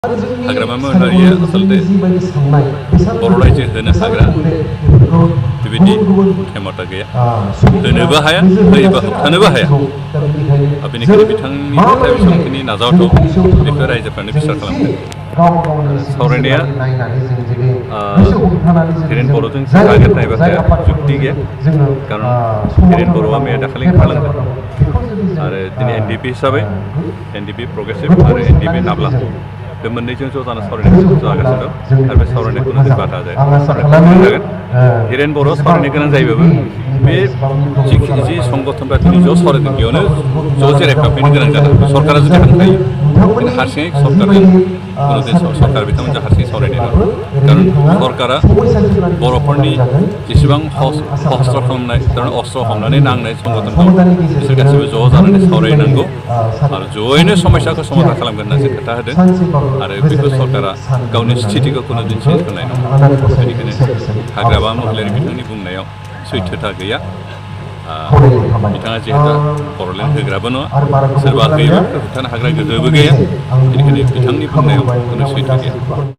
हाग्रामा महिलारिया आसलते बर' रायजो होनो हाग्रा बेबायदि खेमता गैया होनोबो हाया होयोबा होबथानोबो हाया बेनिखायनो बिथांनि बेसेबांखिनि नाजावथाव बेखौ रायजोफ्रानो बिसार खालामदों सावरायनाया धीरेन बर'जों जागायनाय बाथ्राया जुक्ति गैया कारण धीरेन बर'आ मैया दाखालि ओंखारलांदों आरो दिनै एनडिपि हिसाबै एनडिपि प्रग्रेसिभ आरो एनडिपि नाब्ला बे मोननैजों ज' जाना सावरायनायखौ जागासिनो दं आरो बे सावरायनायखौनो जों बाधा जागोन धीरेन बर' सावरायनो गोनां जायोबाबो बे जि संगठनफ्रा दिनै ज' सावरायदों बेयावनो ज' जिरायफाफैनो गोनां जादों सरकारा जुदि हांखायो बेखायनो हारसिङै सरकारजों कुनुदिन सरकार बिथांमोनजों हारसिङै सावरायनाय नङा कारण सरकारा बर'फोरनि जेसेबां हस्त्र खालामनाय थारमाने अस्त्र हमनानै नांनाय संगठन दं बिसोर गासैबो ज' जानानै सावरायनांगौ आरो ज'यैनो समस्याखौ समाधान खालामगोन होनना जों खोथा होदों आरो बेखौ सरकारा गावनि स्थितिखौ कुनुदिन चेन्ज खालामनाय नङा बेनिखायनो हाग्रामा महिलारि बिथांनि बुंनायाव सैथोता गैया बिथाङा जिहेतु बर'लेण्ड होग्राबो नङा सोरबा होयोबा होबथानो हाग्रा गोहोबो गैया बेनिखायनो बिथांनि बुंनायाव कुनु सैथो गैया।